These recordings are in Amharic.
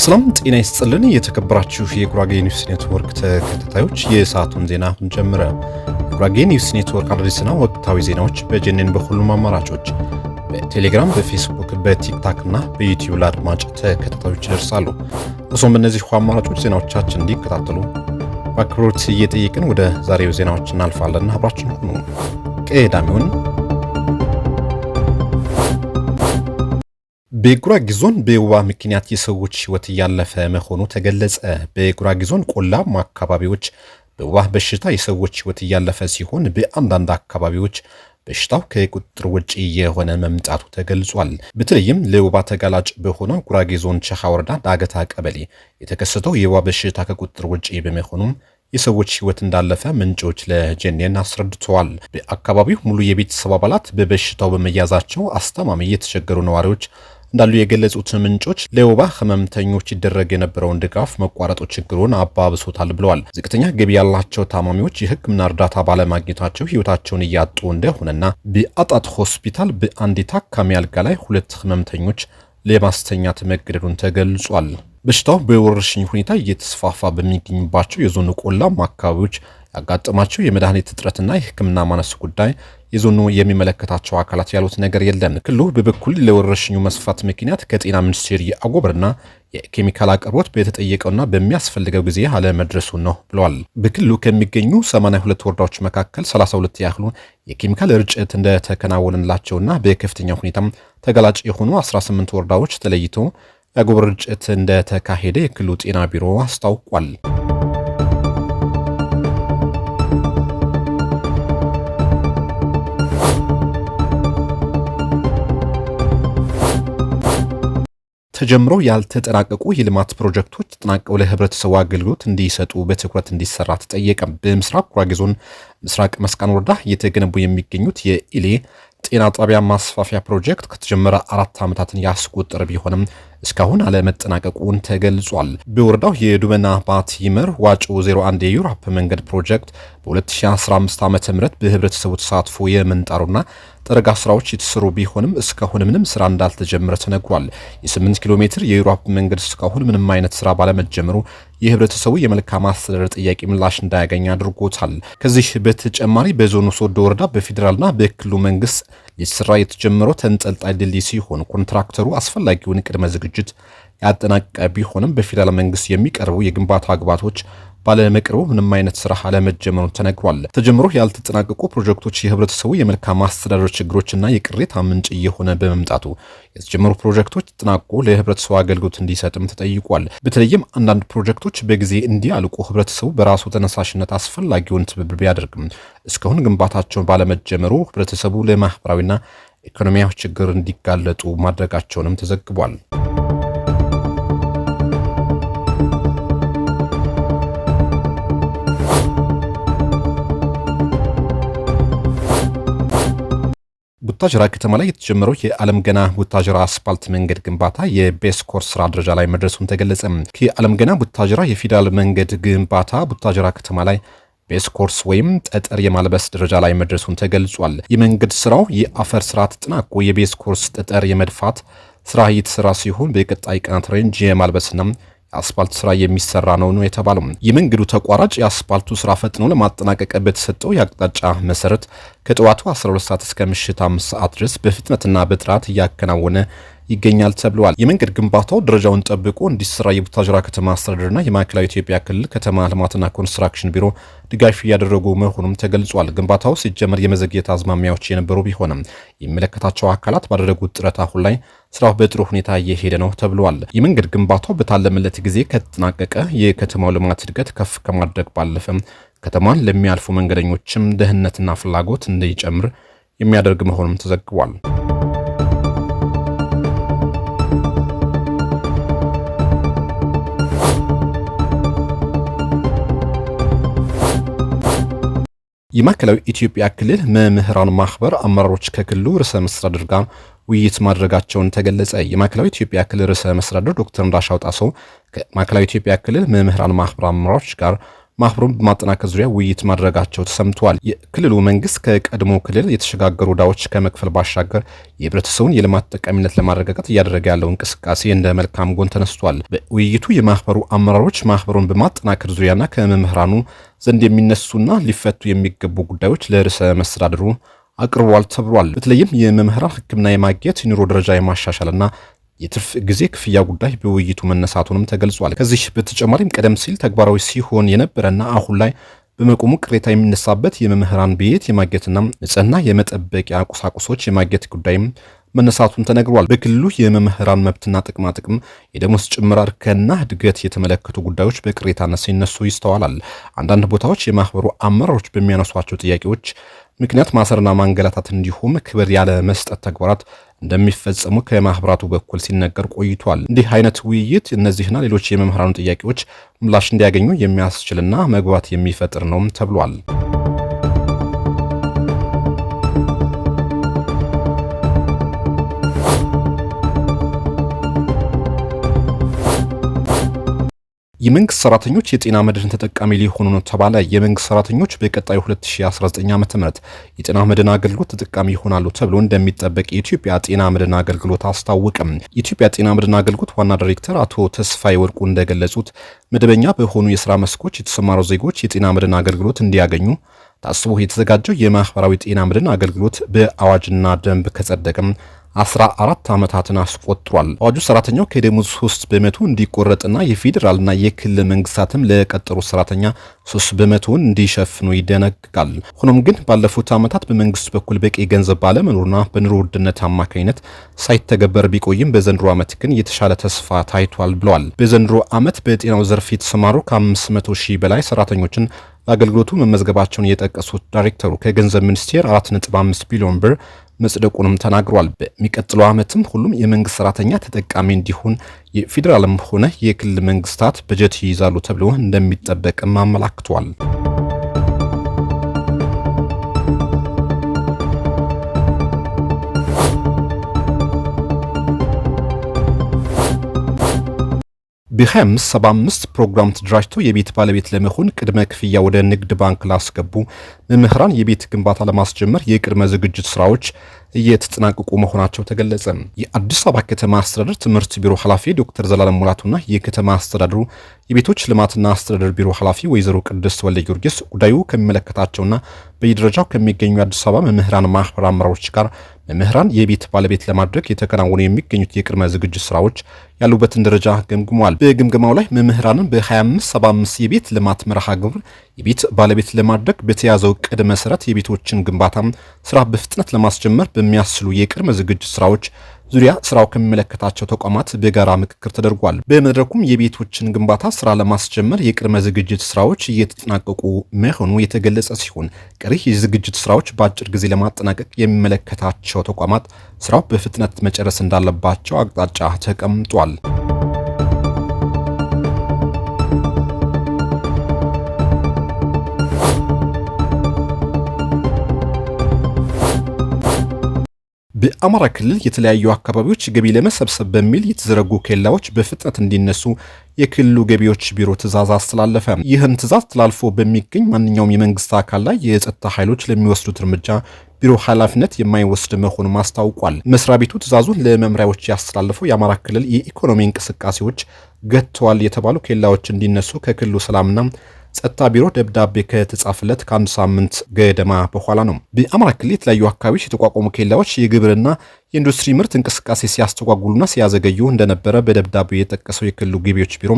ሰላም ጤና ይስጥልን። የተከበራችሁ የጉራጌ ኒውስ ኔትወርክ ተከታታዮች፣ የሰዓቱን ዜና አሁን ጀመረ። የጉራጌ ኒውስ ኔትወርክ አዳዲስና ወቅታዊ ዜናዎች በጀኔን በሁሉም አማራጮች በቴሌግራም፣ በፌስቡክ፣ በቲክታክ እና በዩቲዩብ ለአድማጭ ተከታታዮች ይደርሳሉ። እርሶም በእነዚህ አማራጮች ዜናዎቻችን እንዲከታተሉ በአክብሮት እየጠየቅን ወደ ዛሬው ዜናዎች እናልፋለን። አብራችን ሁኑ። ቀዳሚውን በጉራጌ ዞን በወባ ምክንያት የሰዎች ሕይወት እያለፈ መሆኑ ተገለጸ። በጉራጌ ዞን ቆላማ አካባቢዎች በወባ በሽታ የሰዎች ሕይወት እያለፈ ሲሆን በአንዳንድ አካባቢዎች በሽታው ከቁጥጥር ውጭ የሆነ መምጣቱ ተገልጿል። በተለይም ለወባ ተጋላጭ በሆነው ጉራጌ ዞን ቸሃ ወረዳ ዳገታ ቀበሌ የተከሰተው የወባ በሽታ ከቁጥጥር ውጭ በመሆኑም የሰዎች ሕይወት እንዳለፈ ምንጮች ለጀኔን አስረድተዋል። በአካባቢው ሙሉ የቤተሰብ አባላት በበሽታው በመያዛቸው አስታማሚ የተቸገሩ ነዋሪዎች እንዳሉ የገለጹት ምንጮች ለወባ ህመምተኞች ይደረግ የነበረውን ድጋፍ መቋረጡ ችግሩን አባብሶታል ብለዋል። ዝቅተኛ ገቢ ያላቸው ታማሚዎች የሕክምና እርዳታ ባለማግኘታቸው ህይወታቸውን እያጡ እንደሆነና በአጣት ሆስፒታል በአንድ ታካሚ አልጋ ላይ ሁለት ህመምተኞች ለማስተኛት መገደዱን ተገልጿል። በሽታው በወረርሽኝ ሁኔታ እየተስፋፋ በሚገኝባቸው የዞኑ ቆላማ አካባቢዎች ያጋጠማቸው የመድኃኒት እጥረትና የሕክምና ማነስ ጉዳይ የዞኑ የሚመለከታቸው አካላት ያሉት ነገር የለም። ክልሉ በበኩል ለወረርሽኙ መስፋት ምክንያት ከጤና ሚኒስቴር የአጎበርና የኬሚካል አቅርቦት በተጠየቀውና በሚያስፈልገው ጊዜ አለመድረሱ ነው ብለዋል። በክልሉ ከሚገኙ 82 ወረዳዎች መካከል 32 ያህሉ የኬሚካል ርጭት እንደተከናወነላቸውና በከፍተኛ ሁኔታም ተጋላጭ የሆኑ 18 ወረዳዎች ተለይቶ የአጎበር ርጭት እንደተካሄደ የክልሉ ጤና ቢሮ አስታውቋል። ተጀምሮ ያልተጠናቀቁ የልማት ፕሮጀክቶች ተጠናቀው ለህብረተሰቡ አገልግሎት እንዲሰጡ በትኩረት እንዲሰራ ተጠየቀ። በምስራቅ ጉራጌ ዞን ምስራቅ መስቃን ወረዳ እየተገነቡ የሚገኙት የኢሌ ጤና ጣቢያ ማስፋፊያ ፕሮጀክት ከተጀመረ 4 ዓመታትን ያስቆጠረ ቢሆንም እስካሁን አለመጠናቀቁን ተገልጿል። በወረዳው የዱበና ባት ይመር ዋጮ 01 የዩራፕ መንገድ ፕሮጀክት በ2015 ዓ.ም በህብረተሰቡ ተሳትፎ የምንጣሩና ጠረጋ ስራዎች የተሰሩ ቢሆንም እስካሁን ምንም ስራ እንዳልተጀመረ ተነግሯል። የ8 ኪሎ ሜትር የዩራፕ መንገድ እስካሁን ምንም አይነት ስራ ባለመጀመሩ የህብረተሰቡ የመልካም አስተዳደር ጥያቄ ምላሽ እንዳያገኝ አድርጎታል። ከዚህ በተጨማሪ በዞኑ ሶዶ ወረዳ በፌዴራልና በክልሉ መንግስት ሊሰራ የተጀመረው ተንጠልጣይ ድልድይ ሲሆን ኮንትራክተሩ አስፈላጊውን ቅድመ ዝግጅት ያጠናቀቀ ቢሆንም በፌዴራል መንግስት የሚቀርቡ የግንባታ ግብዓቶች ባለመቅረቡ ምንም አይነት ስራ አለመጀመሩን ተነግሯል። ተጀምሮ ያልተጠናቀቁ ፕሮጀክቶች የህብረተሰቡ የመልካም አስተዳደር ችግሮችና የቅሬታ ምንጭ እየሆነ በመምጣቱ የተጀመሩ ፕሮጀክቶች ተጠናቆ ለህብረተሰቡ አገልግሎት እንዲሰጥም ተጠይቋል። በተለይም አንዳንድ ፕሮጀክቶች በጊዜ እንዲያልቁ ህብረተሰቡ በራሱ ተነሳሽነት አስፈላጊውን ትብብር ቢያደርግም እስካሁን ግንባታቸውን ባለመጀመሩ ህብረተሰቡ ለማህበራዊና ኢኮኖሚያዊ ችግር እንዲጋለጡ ማድረጋቸውንም ተዘግቧል። ቡታጅራ ከተማ ላይ የተጀመረው የዓለም ገና ቡታጅራ አስፓልት መንገድ ግንባታ የ base course ስራ ደረጃ ላይ መድረሱን ተገለጸ። ከዓለም ገና ቡታጅራ የፌዴራል መንገድ ግንባታ ቡታጅራ ከተማ ላይ base course ወይም ጠጠር የማልበስ ደረጃ ላይ መድረሱን ተገልጿል። የመንገድ ስራው የአፈር ስራ ተጠናቆ የ base course ጠጠር የመድፋት ስራ እየተሰራ ሲሆን በቀጣይ ቀናት ሬንጅ የማልበስና የአስፓልት ስራ የሚሰራ ነው ነው የተባለው። የመንገዱ ተቋራጭ የአስፓልቱ ስራ ፈጥኖ ለማጠናቀቅ በተሰጠው የአቅጣጫ መሰረት ከጠዋቱ 12 ሰዓት እስከ ምሽት 5 ሰዓት ድረስ በፍጥነትና በጥራት እያከናወነ ይገኛል ተብለዋል። የመንገድ ግንባታው ደረጃውን ጠብቆ እንዲሰራ የቡታጅራ ከተማ አስተዳደርና የማዕከላዊ ኢትዮጵያ ክልል ከተማ ልማትና ኮንስትራክሽን ቢሮ ድጋፍ እያደረጉ መሆኑም ተገልጿል። ግንባታው ሲጀመር የመዘግየት አዝማሚያዎች የነበሩ ቢሆንም የሚመለከታቸው አካላት ባደረጉት ጥረት አሁን ላይ ስራው በጥሩ ሁኔታ እየሄደ ነው ተብሏል። የመንገድ ግንባታው በታለመለት ጊዜ ከተጠናቀቀ የከተማው ልማት እድገት ከፍ ከማድረግ ባለፈም ከተማን ለሚያልፉ መንገደኞችም ደህንነትና ፍላጎት እንዲጨምር የሚያደርግ መሆኑም ተዘግቧል። የማዕከላዊ ኢትዮጵያ ክልል መምህራን ማህበር አመራሮች ከክልሉ ርዕሰ መስተዳድር ጋር ውይይት ማድረጋቸውን ተገለጸ። የማዕከላዊ ኢትዮጵያ ክልል ርዕሰ መስተዳድር ዶክተር እንዳሻው ጣሰው ከማዕከላዊ ኢትዮጵያ ክልል መምህራን ማህበር አመራሮች ጋር ማህበሩን በማጠናከር ዙሪያ ውይይት ማድረጋቸው ተሰምተዋል። የክልሉ መንግስት ከቀድሞ ክልል የተሸጋገሩ ዕዳዎች ከመክፈል ባሻገር የህብረተሰቡን የልማት ጠቃሚነት ለማረጋገጥ እያደረገ ያለው እንቅስቃሴ እንደ መልካም ጎን ተነስቷል። በውይይቱ የማህበሩ አመራሮች ማህበሩን በማጠናከር ዙሪያና ከመምህራኑ ዘንድ የሚነሱና ሊፈቱ የሚገቡ ጉዳዮች ለርዕሰ መስተዳድሩ አቅርቧል ተብሏል። በተለይም የመምህራን ሕክምና የማግኘት፣ የኑሮ ደረጃ የማሻሻልና የትርፍ ጊዜ ክፍያ ጉዳይ በውይይቱ መነሳቱንም ተገልጿል። ከዚህ በተጨማሪም ቀደም ሲል ተግባራዊ ሲሆን የነበረና አሁን ላይ በመቆሙ ቅሬታ የሚነሳበት የመምህራን ቤት የማግኘትና ንጽህና የመጠበቂያ ቁሳቁሶች የማግኘት ጉዳይም መነሳቱን ተነግሯል። በክልሉ የመምህራን መብትና ጥቅማ ጥቅም፣ የደሞዝ ጭምር፣ እርከንና እድገት የተመለከቱ ጉዳዮች በቅሬታነት ሲነሱ ይስተዋላል። አንዳንድ ቦታዎች የማህበሩ አመራሮች በሚያነሷቸው ጥያቄዎች ምክንያት ማሰርና ማንገላታት እንዲሁም ክብር ያለ መስጠት ተግባራት እንደሚፈጸሙ ከማህበራቱ በኩል ሲነገር ቆይቷል። እንዲህ አይነት ውይይት እነዚህና ሌሎች የመምህራኑ ጥያቄዎች ምላሽ እንዲያገኙ የሚያስችልና መግባት የሚፈጥር ነውም ተብሏል። የመንግስት ሰራተኞች የጤና መድህን ተጠቃሚ ሊሆኑ ነው ተባለ። የመንግስት ሰራተኞች በቀጣዩ 2019 ዓ.ም የጤና መድህን አገልግሎት ተጠቃሚ ይሆናሉ ተብሎ እንደሚጠበቅ የኢትዮጵያ ጤና መድህን አገልግሎት አስታወቀም። የኢትዮጵያ ጤና መድህን አገልግሎት ዋና ዳይሬክተር አቶ ተስፋዬ ወርቁ እንደገለጹት መደበኛ በሆኑ የስራ መስኮች የተሰማሩ ዜጎች የጤና መድህን አገልግሎት እንዲያገኙ ታስቦ የተዘጋጀው የማህበራዊ ጤና መድህን አገልግሎት በአዋጅና ደንብ ከጸደቀም 14 ዓመታትን አስቆጥሯል። አዋጁ ሰራተኛው ከደሞዝ 3% እንዲቆረጥና የፌዴራልና የክልል መንግስታትም ለቀጠሩ ሰራተኛ 3%ውን እንዲሸፍኑ ይደነግጋል። ሆኖም ግን ባለፉት ዓመታት በመንግስት በኩል በቂ ገንዘብ ባለመኖሩና በኑሮ ውድነት አማካኝነት ሳይተገበር ቢቆይም በዘንድሮ ዓመት ግን የተሻለ ተስፋ ታይቷል ብለዋል። በዘንድሮ ዓመት በጤናው ዘርፍ የተሰማሩ ከ500 ሺህ በላይ ሰራተኞችን ለአገልግሎቱ መመዝገባቸውን የጠቀሱት ዳይሬክተሩ ከገንዘብ ሚኒስቴር 4.5 ቢሊዮን ብር መጽደቁንም ተናግሯል። በሚቀጥለው ዓመትም ሁሉም የመንግስት ሰራተኛ ተጠቃሚ እንዲሆን የፌዴራልም ሆነ የክልል መንግስታት በጀት ይይዛሉ ተብሎ እንደሚጠበቅም አመላክቷል። በ2575 ፕሮግራም ተደራጅተው የቤት ባለቤት ለመሆን ቅድመ ክፍያ ወደ ንግድ ባንክ ላስገቡ መምህራን የቤት ግንባታ ለማስጀመር የቅድመ ዝግጅት ስራዎች እየተጠናቀቁ መሆናቸው ተገለጸ። የአዲስ አበባ ከተማ አስተዳደር ትምህርት ቢሮ ኃላፊ ዶክተር ዘላለም ሙላቱና የከተማ አስተዳደሩ የቤቶች ልማትና አስተዳደር ቢሮ ኃላፊ ወይዘሮ ቅድስት ወልደ ጊዮርጊስ ጉዳዩ ከሚመለከታቸውና በየደረጃው ከሚገኙ የአዲስ አበባ መምህራን ማህበር አመራሮች ጋር መምህራን የቤት ባለቤት ለማድረግ የተከናወኑ የሚገኙት የቅድመ ዝግጅት ስራዎች ያሉበትን ደረጃ ገምግመዋል። በግምገማው ላይ መምህራንን በ2575 የቤት ልማት መርሃ ግብር የቤት ባለቤት ለማድረግ በተያዘው ዕቅድ መሰረት የቤቶችን ግንባታ ስራ በፍጥነት ለማስጀመር በሚያስችሉ የቅድመ ዝግጅት ስራዎች ዙሪያ ስራው ከሚመለከታቸው ተቋማት በጋራ ምክክር ተደርጓል። በመድረኩም የቤቶችን ግንባታ ስራ ለማስጀመር የቅድመ ዝግጅት ስራዎች እየተጠናቀቁ መሆኑ የተገለጸ ሲሆን ቀሪ የዝግጅት ስራዎች በአጭር ጊዜ ለማጠናቀቅ የሚመለከታቸው ተቋማት ስራው በፍጥነት መጨረስ እንዳለባቸው አቅጣጫ ተቀምጧል። በአማራ ክልል የተለያዩ አካባቢዎች ገቢ ለመሰብሰብ በሚል የተዘረጉ ኬላዎች በፍጥነት እንዲነሱ የክልሉ ገቢዎች ቢሮ ትዕዛዝ አስተላለፈ። ይህን ትዕዛዝ ተላልፎ በሚገኝ ማንኛውም የመንግስት አካል ላይ የጸጥታ ኃይሎች ለሚወስዱት እርምጃ ቢሮ ኃላፊነት የማይወስድ መሆኑን አስታውቋል። መስሪያ ቤቱ ትዕዛዙን ለመምሪያዎች ያስተላለፈው የአማራ ክልል የኢኮኖሚ እንቅስቃሴዎች ገጥተዋል የተባሉ ኬላዎች እንዲነሱ ከክልሉ ሰላምና ጸጥታ ቢሮ ደብዳቤ ከተጻፈለት ከአንድ ሳምንት ገደማ በኋላ ነው። በአማራ ክልል የተለያዩ አካባቢዎች የተቋቋሙ ኬላዎች የግብርና የኢንዱስትሪ ምርት እንቅስቃሴ ሲያስተጓጉሉና ሲያዘገዩ እንደነበረ በደብዳቤው የጠቀሰው የክልሉ ገቢዎች ቢሮ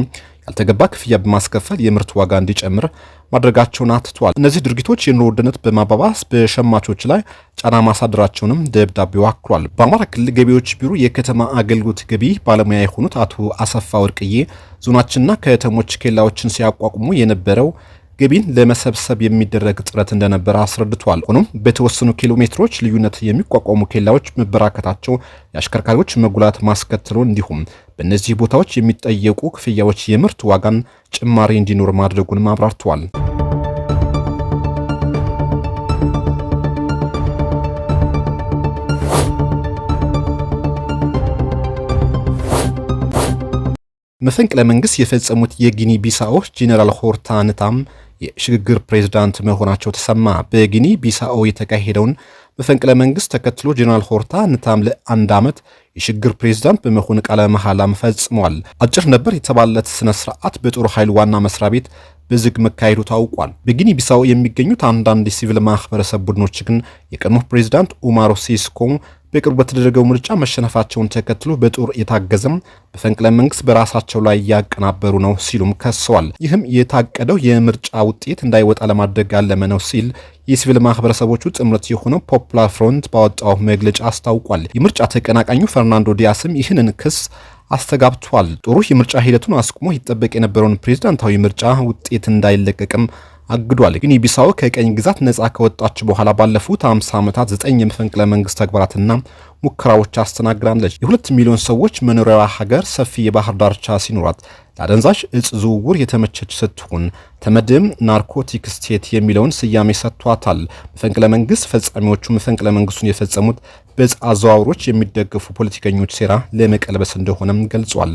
ያልተገባ ክፍያ በማስከፈል የምርት ዋጋ እንዲጨምር ማድረጋቸውን አትቷል። እነዚህ ድርጊቶች የኑሮ ውድነት በማባባስ በሸማቾች ላይ ጫና ማሳደራቸውንም ደብዳቤው አክሏል። በአማራ ክልል ገቢዎች ቢሮ የከተማ አገልግሎት ገቢ ባለሙያ የሆኑት አቶ አሰፋ ወርቅዬ ዞናችንና ከተሞች ኬላዎችን ሲያቋቁሙ የነበረው ገቢን ለመሰብሰብ የሚደረግ ጥረት እንደነበረ አስረድቷል። ሆኖም በተወሰኑ ኪሎ ሜትሮች ልዩነት የሚቋቋሙ ኬላዎች መበራከታቸው የአሽከርካሪዎች መጉላት ማስከተሉን እንዲሁም በእነዚህ ቦታዎች የሚጠየቁ ክፍያዎች የምርት ዋጋን ጭማሪ እንዲኖር ማድረጉንም አብራርተዋል። መፈንቅለ መንግስት የፈጸሙት የጊኒ ቢሳዎች ጄኔራል ሆርታ ንታም የሽግግር ፕሬዝዳንት መሆናቸው ተሰማ። በጊኒ ቢሳኦ የተካሄደውን መፈንቅለ መንግስት ተከትሎ ጀነራል ሆርታ ንታም ለ1 ዓመት የሽግግር ፕሬዝዳንት በመሆን ቃለ መሐላም ፈጽመዋል። አጭር ነበር የተባለለት ስነ ስርዓት በጦር ኃይል ዋና መስሪያ ቤት በዝግ መካሄዱ ታውቋል። በጊኒ ቢሳው የሚገኙት አንዳንድ የሲቪል ማህበረሰብ ቡድኖች ግን የቀድሞ ፕሬዝዳንት ኡማሮ ሲስኮ በቅርቡ በተደረገው ምርጫ መሸነፋቸውን ተከትሎ በጦር የታገዘም መፈንቅለ መንግስት በራሳቸው ላይ እያቀናበሩ ነው ሲሉም ከሰዋል። ይህም የታቀደው የምርጫ ውጤት እንዳይወጣ ለማድረግ ያለመ ነው ሲል የሲቪል ማህበረሰቦቹ ጥምረት የሆነው ፖፑላር ፍሮንት ባወጣው መግለጫ አስታውቋል። የምርጫ ተቀናቃኙ ፈርናንዶ ዲያስም ይህንን ክስ አስተጋብቷል። ጦሩ የምርጫ ሂደቱን አስቁሞ ይጠበቅ የነበረውን ፕሬዝዳንታዊ ምርጫ ውጤት እንዳይለቀቅም አግዷል። ጊኒ ቢሳው ከቀኝ ግዛት ነጻ ከወጣች በኋላ ባለፉት 50 ዓመታት 9 የመፈንቅለ መንግስት ተግባራትና ሙከራዎች አስተናግዳለች። የ2 ሚሊዮን ሰዎች መኖሪያዋ ሀገር ሰፊ የባህር ዳርቻ ሲኖራት ለአደንዛዥ እጽ ዝውውር የተመቸች ስትሆን ተመድም narcotic state የሚለውን ስያሜ ሰጥቷታል። መፈንቅለ መንግስት ፈጻሚዎቹ መፈንቅለ መንግስቱን የፈጸሙት በእጽ አዘዋዋሪዎች የሚደገፉ ፖለቲከኞች ሴራ ለመቀልበስ እንደሆነም ገልጿል።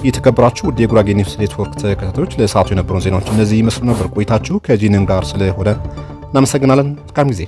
የተከበራችሁ ውድ የጉራጌ ኒውስ ኔትወርክ ተከታታዮች፣ ለሰዓቱ የነበሩን ዜናዎች እነዚህ ይመስሉ ነበር። ቆይታችሁ ከጂንን ጋር ስለሆነ እናመሰግናለን። መልካም ጊዜ።